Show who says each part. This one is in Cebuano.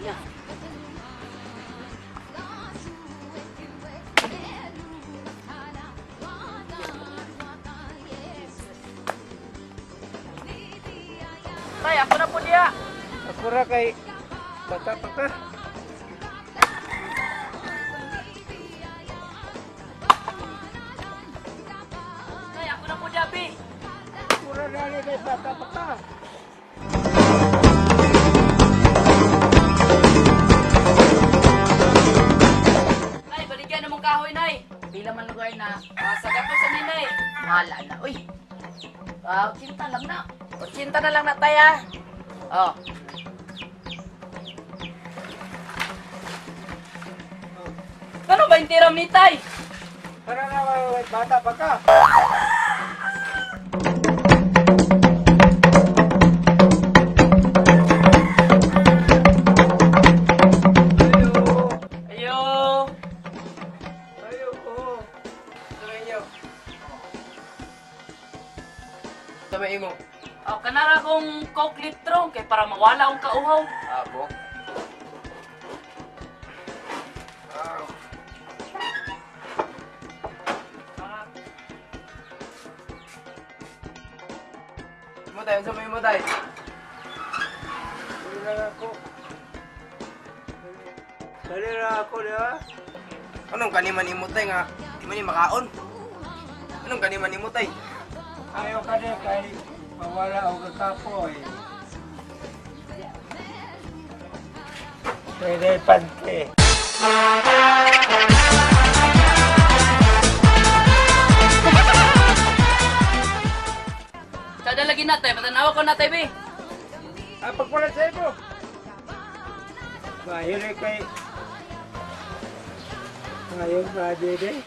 Speaker 1: Niya. Tay, ako na po diya.
Speaker 2: Ako ra kay bata pa ka.
Speaker 1: Tay, ako na po diya, bi.
Speaker 2: Ako ra dali kay bata pa ka.
Speaker 1: Nay, baligyan na mong kahoy, Nay. Pila man lugar na. Masagat ko sa ninay. Mahala na, uy. Ah, 80 lang na. 80 na lang na, tay, ah. Oh. Ano ba yung tiram ni tay?
Speaker 2: Para na kay bata pa ka. Ayo.
Speaker 1: Ayo.
Speaker 2: Ayo ko. Sa inyo.
Speaker 3: Sa may imo.
Speaker 1: Oh, kanara kong Coke litro kay para mawala akong kauhaw.
Speaker 3: Abo. Ah. Mo tayo, sa may mo tayo.
Speaker 2: Dali lang ako. Dali lang ako, di ba?
Speaker 3: Anong kaniman nimo tay nga di man ni makaon? Anong kaniman nimo tay?
Speaker 2: Ayaw ka din kay mawala og kakapoy. Pwede pante.
Speaker 1: Sada lagi na tay, patanawa ko na tay, bi.
Speaker 2: Ah, pagpalit sa imo. Mahili kay. Ngayon, ba, dede?